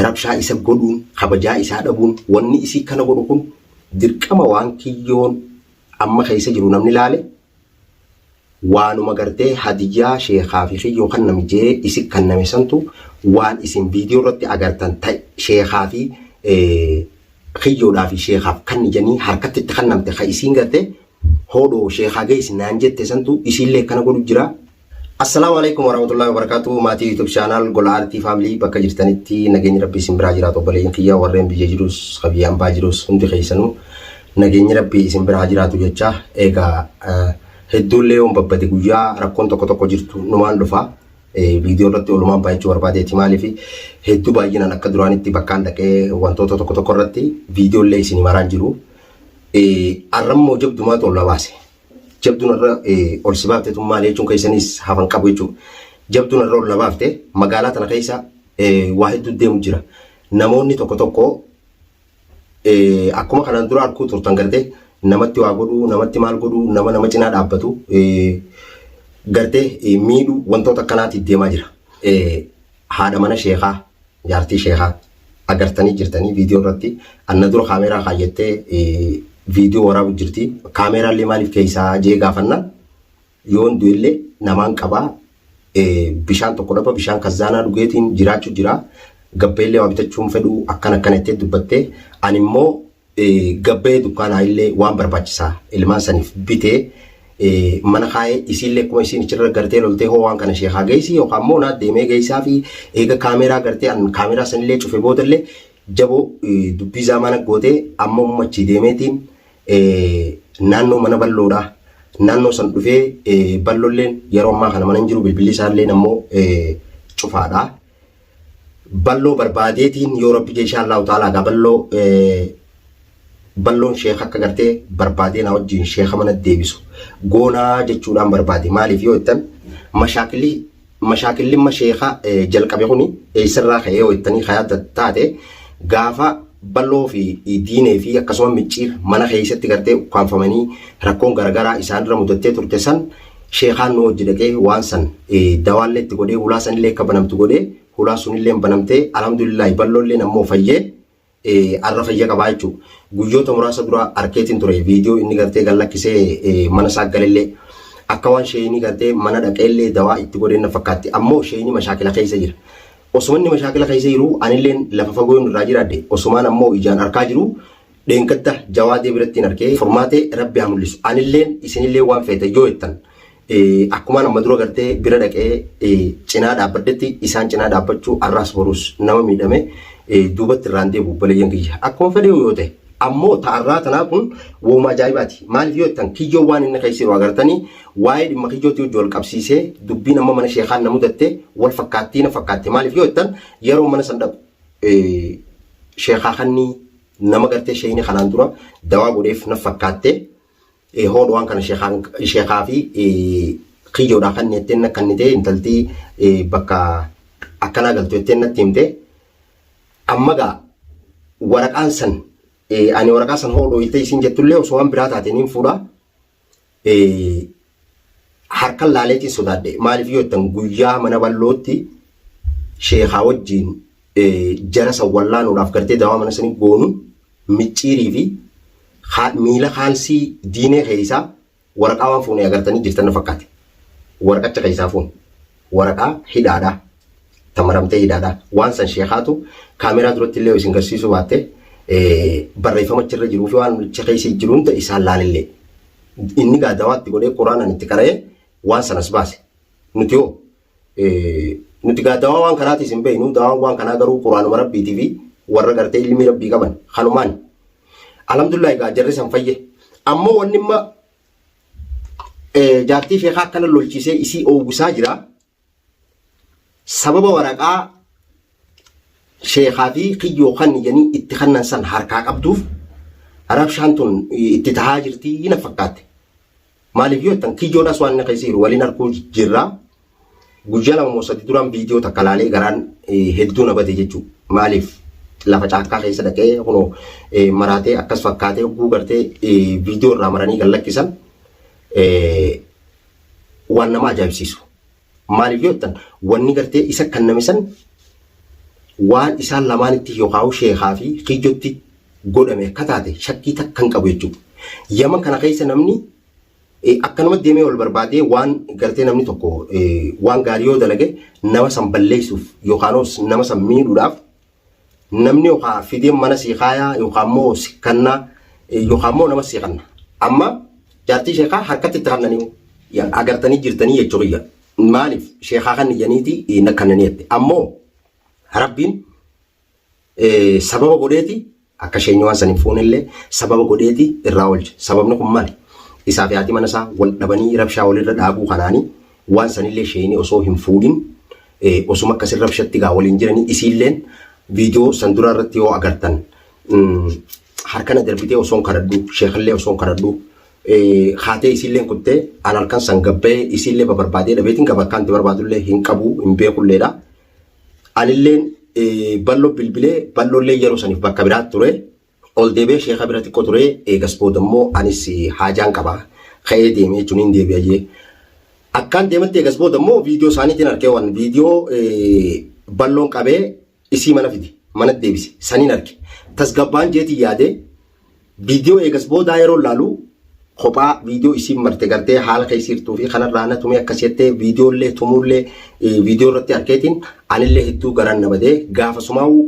Rabshaa isa godhuun, kabajaa isaa dhabuun, wanni isii kana godhu kun dirqama waan kiyyoon amma keessa jiru namni laale waanuma gartee hadiyyaa sheekaa fi kiyyoo kan nami jee isi kanname santu waan isin viidiyoo irratti agartan ta'e sheekaa fi kiyyoodhaa fi sheekaaf kan janii harkatti itti kannamte ka isiin gartee hoodhoo sheekaa geessi naan jette santu isiillee akkana godhu jira. Assalaamu alaikum warahmatullahi wabarakatuh. Maatii YouTube channel Gola Aartii Family bakka jirtanitti nageenyi Rabbii isin biraa jiraatu. Obboleeyyan kiyya warreen biyya jirus ka biyya ambaa jirus hundi keessanuu nageenyi Rabbii isin biraa jiraatu jecha. Egaa hedduullee yoon babbade guyyaa rakkoon tokko tokko jirtu numaan dhufa. Viidiyoo irratti oolumaan baay'achuu barbaadeeti. Maaliif hedduu baay'inaan akka duraanitti bakkaan dhaqee wantoota tokko tokko irratti viidiyoollee isin maraan jiru. Arrammoo jabdumaatu ol na baase. Jabduun irra ol si baafte tun maali jechuun keessanis hafan qabu jechuudha. Jabduun irra ol na baafte magaalaa tana keessa waa hedduu deemu jira. Namoonni tokko tokko akkuma kanaan dura arguu turtan gartee namatti waa godhuu, namatti maal godhuu, nama nama cinaa dhaabbatu gartee miidhuu wantoota akkanaatiif deemaa jira. Haadha mana sheekaa, jaartii sheekaa agartanii jirtanii viidiyoo irratti anna dura kaameeraa kaayyattee viidiyoo waraabu jirti. Kaameeraallee maaliif keessaa jee gaafannaan yoon du'ellee namaan qabaa, bishaan tokko dhaba bishaan kazzaanaa dhugeetiin jiraachuu jira. Gabbeellee waa bitachuun fedhuu akkana akkana jettee dubbattee ani immoo gabbee dukkaanaa illee waan barbaachisaa ilmaan saniif bitee mana kaayee isiillee akkuma isiin achirra gartee loltee hoo waan kana sheekaa geessi yookaan immoo naa deemee geessaa fi eega kaameeraa gartee an kaameeraa sanillee cufe boodallee jaboo dubbii zaamana gootee amma ummachii deemeetiin naannoo mana bal'oodha. Naannoo san dhufee bal'oolleen yeroo ammaa kana mana hin jiru, bilbilli isaallee ammoo cufaadha. Balloo barbaadeetiin yoo rabbi jee inshaa Allahu ta'ala gaa balloo balloon sheeka akka gartee barbaadee na wajjin sheeka mana deebisu goonaa jechuudhaan barbaade. Maaliif yoo jettan, mashaakilli mashaakilli amma sheeka jalqabe kuni eessarraa ka'ee yoo jettanii kayaa taate, gaafa balloo fi diinee fi akkasuma micciir mana keessatti gartee ukkaanfamanii rakkoon garaagaraa isaanirra mudattee turte san sheekaan nu hojii dhaqee waan san dawaallee itti godhee hulaa sanillee akka banamtu godhee hulaa sunillee banamtee alhamdulillahi balloolleen ammoo fayyee arra fayya qabaa jechuudha. Guyyoota muraasa dura arkeetiin ture viidiyoo inni gartee gad lakkisee mana isaa galellee akka waan sheeyinii gartee mana dhaqeellee dawaa itti godhee na fakkaatti. Ammoo sheeyinii mashaakila keessa jira. Osuma inni mashaakila keessa jiru anilleen lafa fagoo irraa jiraadhe osumaan ammoo ijaan arkaa jiru dheengadda jawaadee biratti hin arkee furmaatee rabbi haa mul'isu. Anilleen isinillee waan feete yoo jettan akkumaan amma dura gartee bira dhaqee cinaa dhaabbadhetti isaan cinaa dhaabbachuu arraas borus nama miidhame duubatti irraan deebi'u obboleeyyan kiyya. Akkuma fedhe yoo ta'e ammoo ta'arraa tanaa kun wooma ajaa'ibaati. Maaliif yoo jettan, kiyyoo waan inni keessa jiru agartanii waa'ee dhimma kiyyootti hojii wal qabsiisee dubbiin amma mana sheekaan na mudatte wal fakkaattii na fakkaatte. Maaliif yoo jettan, yeroo mana san dhaqu sheekaa kannii nama gartee sheeyni kanaan dura dawaa godheef na fakkaatte. Hoodhu waan kana sheekaa fi kiyyoodhaa kan jetteen na kannitee intaltii bakka akkanaa galtu jetteen natti himte. Amma gaa waraqaan san ani waraqaa san hoodhoo iltee isiin jettullee osoo waan biraa taate niin fuudha. Harkan laaleetiin sodaadhe. Maaliif yoo jettan, guyyaa mana bal'ootti sheekaa wajjin jara san wallaanuudhaaf gartee dawaa mana sanii goonu micciirii fi miila kaalsii diinee keessaa waraqaa waan fuunee agartanii jirtan na fakkaate. Waraqacha keessaa fuun waraqaa hidhaadha. Tamaramtee hidhaadha. Waan san sheekaatu kaameraa duratti illee isin garsiisuu baatte barreeffama achirra jiruu fi waan achi keessa jiru hunda isaan laalillee. Inni gaa dawaatti godhee quraanaan itti qara'ee waan sanas baase. Nuti hoo nuti gaa dawaa waan kanaatis hin beeknu. Dawaan waan kanaa garuu quraanuma rabbiitii fi warra gartee ilmi rabbii qaban kanumaan. Alhamdulillah gaa jarri san fayye. Ammoo wanni imma jaartii sheekaa akkana lolchiisee isii oowwisaa jira. Sababa waraqaa sheekaa fi kiyyoo kan jedhanii itti kannan san harkaa qabduuf rabshaan tun itti tahaa jirti na fakkaatte. Maaliif yoo jettan, kiyyoodhaas waan inni keessa jiru waliin arguu jirra. Guyyaa 2 moo 3 duraan viidiyoo takka laalee garaan hedduu na bade jechuudha. Maaliif lafa caakkaa keessa dhaqee kunoo maraatee akkas fakkaatee hogguu gartee viidiyoo irraa maranii gad lakkisan waan nama ajaa'ibsiisu. Maaliif yoo jettan, wanni gartee isa kanname san waan isaan lamaanitti yookaan sheekaa fi kiyyotti godhame akka taate shakkii takka hin qabu jechuudha. Yaman kana keessa namni akkanuma deemee wal barbaadee waan gartee namni tokko waan gaarii yoo dalage nama san balleessuuf yookaan nama san miidhuudhaaf namni yookaan fidee mana sii kaayaa yookaan immoo si kannaa yookaan immoo nama sii kanna. Amma jaartii sheekaa harkatti itti kannanii agartanii jirtanii jechuudha. Maaliif sheekaa kan iyyaniiti na kannanii jette. Ammoo Rabbiin sababa godheeti akka isheen waan san hin fuunellee sababa godheeti irraa oolche. Sababni kun maali? Isaa fi haati mana isaa wal dhabanii rabshaa walirra dhaabuu kanaanii waan sanillee isheen osoo hin fuudhin osuma akkasin rabshatti gaa waliin jiranii isiilleen viidiyoo san dura irratti yoo agartan harkana darbitee osoon kadhadhu sheekallee osoon kadhadhu haatee isiilleen kuttee an halkan san gabbee isiillee babarbaadee dhabeetiin gaba akkaan itti barbaadullee hin qabu hin beekulleedha. Anilleen bal'oo bilbilee bal'oollee yeroo saniif bakka biraa ture. Ol deebi'ee sheeka bira xiqqoo ture eegas booda immoo anis haajaan qaba ka'ee deemee jechuun hin deebi'a jee. Akkaan deematti eegas booda immoo viidiyoo isaaniitiin argee waan viidiyoo bal'oon qabee isii mana fide mana deebise saniin arge. Tasgabbaan jeetiin yaadee Viidiyoo eegas boodaa yeroo laalu kophaa viidiyoo isiin marte gartee haala keessa jirtuu fi kanarraa na tumee akkas jettee viidiyoollee tumuullee viidiyoo irratti arkeetiin anillee hedduu garaan na badee gaafa sumaa'u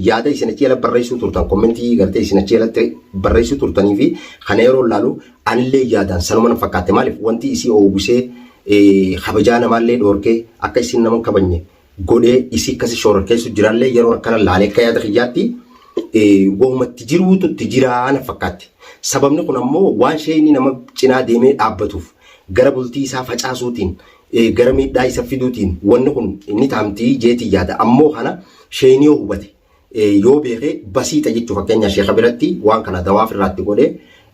yaada isin achi jala barreessuu turtan kommentii gartee isin achi jalatti barreessuu turtanii fi kana yeroo laalu anillee yaadaan sanuma na fakkaatte maaliif wanti isii oowwisee kabajaa namaallee dhoorkee akka isin nama hin kabajne godhee isii akkasi shororkeessu jirallee yeroo akkana laalee akka yaada kiyyaatti wahumatti jiruutu itti jiraa na fakkaatti. Sababni kun ammoo waan sheeyni nama cinaa deemee dhaabbatuuf gara bultii isaa facaasuutiin gara miidhaa isa fiduutiin wanni kun ni taamtii jeetii yaada. Ammoo kana sheeyni yoo hubate yoo beeke basiixa jechuu fakkeenyaa sheeka biratti waan kana dawaa ofirraatti godhee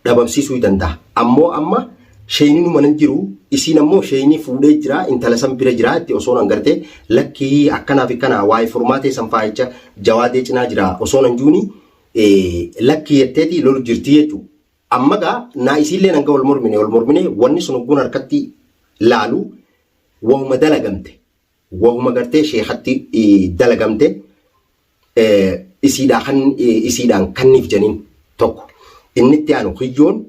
dhabamsiisuu ni danda'a. Ammoo amma sheeyni nu mana jiru isiin ammoo sheeyni fuudhee jira intala san bira jira itti osoo nan gartee lakkii akkanaa fi kana waa'ee furmaatee san faayicha jawaadee cinaa jira osoo nan juuni lakkii jetteeti lolu jirti jechuudha. Amma gaa naa isiillee hanga wal mormine wal mormine wanni sun hogguun harkatti laalu wahuma dalagamte wahuma gartee sheekatti dalagamte isiidhaa kan isiidhaan kanniif janiin tokko inni itti aanu kiyyoon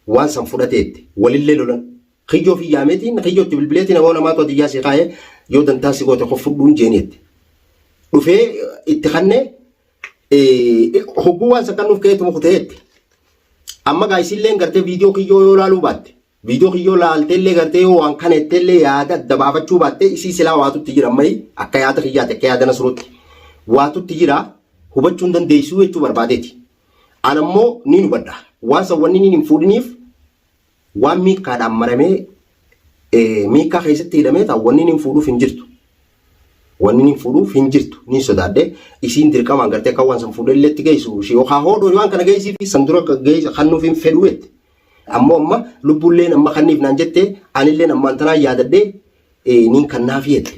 waan san fudhateetti walillee lolan kiyyoo fi yaameetiin kiyyootti bilbileetiin aboo namaatu adiyyaa si kaa'ee yoo dantaa si goote kof fudhuun jeeniitti dhufee itti kannee hogguu waan san kannuuf ka'eetuma kuteetti amma gaa isiilleen gartee viidiyoo kiyyoo yoo laaluu baatte Viidiyoo kiyyoo laalteellee gartee yoo waan kana jetteellee yaada adda baafachuu baattee isii silaa waatutti jira ammayi akka yaada kiyyaati akka yaada nasruutti waatutti jira hubachuu hin dandeessuu jechuu barbaadeeti. An ammoo niin hubadha. Waan san wanni niin hin fuudhiniif waan miikkaadhaan maramee miikkaa keessatti hidhamee ta'u wanni niin fuudhuuf hin jirtu. Wanni niin fuudhuuf hin jirtu niin sodaadhe isiin dirqamaan gartee akka waan san fuudhellee itti geessu yookaan hoodhoo waan kana geessii fi san dura kannuuf hin fedhuu jette. Ammoo amma lubbuulleen amma kanniif naan jette anilleen ammaan tanaan yaadadhee niin kannaafi jette.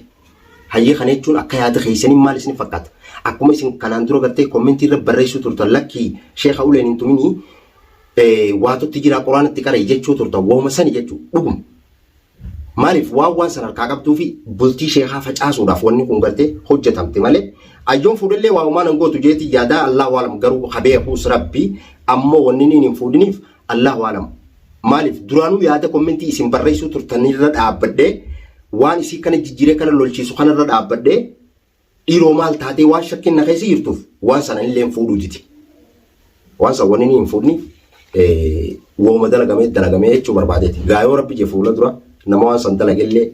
Hayyee kana jechuun akka yaada keessanii maal isin fakkaata? Akkuma isin kanaan dura gartee kommentii irra barreessuu turtan lakkii sheekha uleen hin tuminii waatutti jira quraana itti qara'e jechuu turtan wauma sani jechuu dhuguma. Maaliif waan waan san harkaa qabduu fi bultii sheekaa facaasuudhaaf wanni kun gartee hojjetamte malee ayyoon fuudhellee waa umaan hin gootu jeetii yaadaa Allahu alam garuu ka beekuus rabbi ammoo wanni niin hin fuudhiniif Allahu alam. Maaliif duraanuu yaada kommentii isin barreessuu turtanirra dhaabbadhee waan isii kana jijjiiree kana lolchiisu kanarra dhaabbadhee Dhiiroo maal taatee waan shakkiin na keessa jirtuuf waan sana illee hin fuudhuu dide. Waan san wanni inni hin fuudhni wooma dalagamee dalagamee jechuu barbaadeeti. Gaa yoo rabbi jee fuula dura nama waan san dalagellee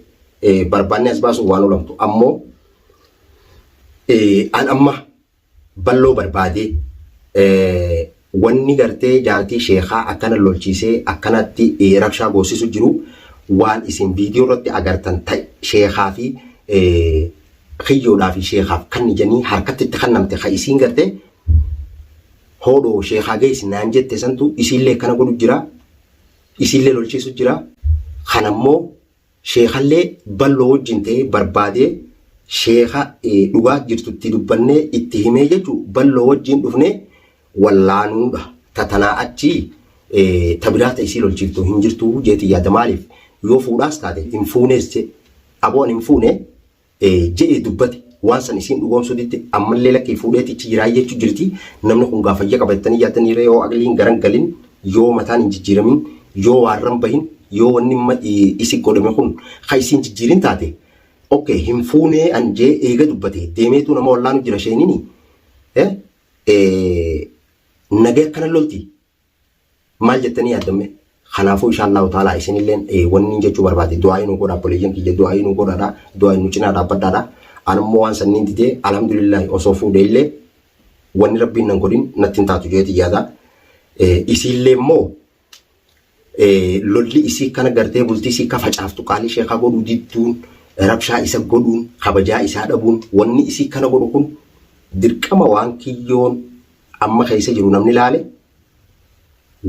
barbaannee as baasuun waan olamtu. Ammoo an amma balloo barbaadee wanni gartee jaartii sheekaa akkana lolchiisee akkanatti rabshaa goosisu jiru waan isin viidiyoo irratti agartan ta'e sheekaa fi kiyyoodhaa fi sheekaaf kan janii harkatti itti kannamte ka isiin gartee hoodhoo sheekaa geessi naan jette santu isiillee akkana godhu jira isiillee lolchiisu jira kanammoo Sheekhallee balloo wajjin ta'ee barbaadee sheekha dhugaa jirtu itti dubbannee itti himee jechuu balloo wajjin dhufnee wallaanuudha. Ta tanaa achii ta biraa ta isii lolchiiftu hin jirtu jeetii yaada maaliif yoo fuudhaas taate hin fuunees jee aboo ani hin fuune je'ee dubbate. Waan san isiin dhugoomsuu didde. Ammallee lakkii fuudheetichi jiraa jechuu jirti. Namni kun gaa fayya qaba jettanii yaaddanii ree? Yoo aqliin garan galin, yoo mataan hin jijjiiramin, yoo waarran bahin, yoo wanni amma isi godhame kun ka isiin jijjiirin taate, okay, hin fuunee an jee eega dubbate deemeetu nama wallaanu jira sheenini nagee akkana lolti. Maal jettanii yaaddamme? Kanaafuu insha Allahu ta'ala isinilleen wanni jechuu barbaade, du'aa'ii nu godha, obboleeyyan kiyya, du'aa'ii nu godhaadha, du'aa'ii nu cinaa dhaabbadhaadha. Anammoo waan sanniin didee, alhamdulillah, osoo fuudhe illee wanni rabbiin nan godhin natti hin taatu jeeti yaada. Isiillee immoo lolli isii kana gartee bultii isii ka facaaftu, qaalii sheekaa godhuu didduun, rabshaa isa godhuun, kabajaa isaa dhabuun, wanni isii kana godhu kun dirqama waan kiyyoon amma keessa jiru namni laale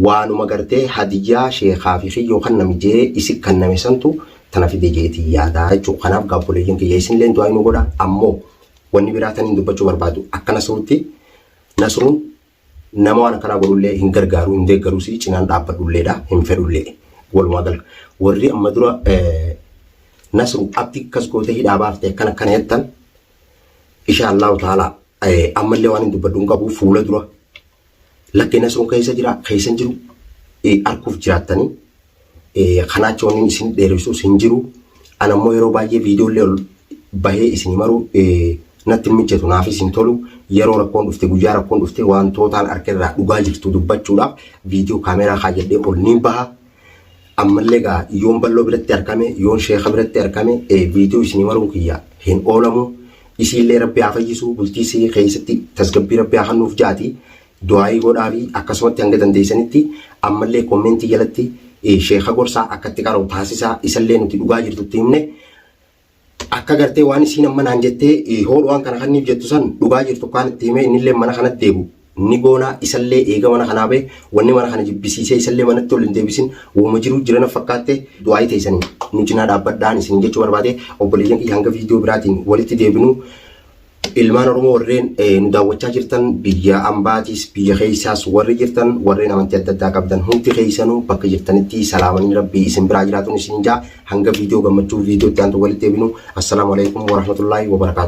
waanuma gartee hadiyyaa sheekaa fi kiyyoo kan nami jee isi kan name santu tana fide jeetii yaadaa jechuudha. Kanaaf gaabboleeyyan kiyya, isinillee du'aa nu godha. Ammoo wanni biraa taniin dubbachuu barbaadu, akka Nasruutti, Nasruun nama waan akkanaa godhullee hin gargaaru, hin deeggaruus, cinaan dhaabbadhulleedha hin fedhullee. Walumaa gala warri amma dura Nasru abdi akkas gootee hidhaa baafte akkana akkana jettan, insha Allahu ta'ala ammallee waan hin dubbadhu hin qabu. Fuula dura lakkee Nasruun keessa jira, keessa hin jiru arguuf jiraattanii. Kanaachi wanni isin dheeressuus hin jiru. Ana immoo yeroo baay'ee viidiyoolee ol bahee isin maru natti hin mijatu, naafis hin tolu. Yeroo rakkoon dhufte, guyyaa rakkoon dhufte, wantootaan harka dhugaa jirtu dubbachuudhaaf viidiyoo kaameraa kaayyadhee ol niin baha. Ammallee gaa yoon balloo biratti argame, yoon sheeka biratti argame, viidiyoo isin maruun kiyya hin oolamu. Isiillee rabbi haa fayyisu, bultii isii keessatti tasgabbii rabbi haa kennuuf jaati. Du'aayii godhaa fi akkasumatti hanga dandeessanitti ammallee comment jalatti sheeka gorsaa akkatti qara'u taasisaa. Isallee nuti dhugaa jirtutti himne, akka gartee waan isiin amma naan jettee hoodhu waan kana kanniif jettu san dhugaa jirtu kaan itti himee innillee mana kanatti deebu ni goonaa. Isallee eega mana kanaa ba'e wanni mana kana jibbisiisee isallee manatti ol hin deebisin uuma jiruu jirana fakkaatte. Du'aayii teessanii nu cinaa dhaabbadhaan isin jechuu barbaade. Obboleeyyan kiyya, hanga viidiyoo biraatiin walitti deebinu, ilmaan Oromoo warreen nu daawwachaa jirtan, biyya ambaatis biyya keessaas warri jirtan, warreen amantii adda addaa qabdan, hundi keessanuu bakka jirtanitti salaamanii rabbii isin biraa jiraatuun isin jaa. Hanga viidiyoo gammachuu viidiyoo itti aantu walitti deebinu, assalaamu alaikum warahmatullaahi wabarakaatu.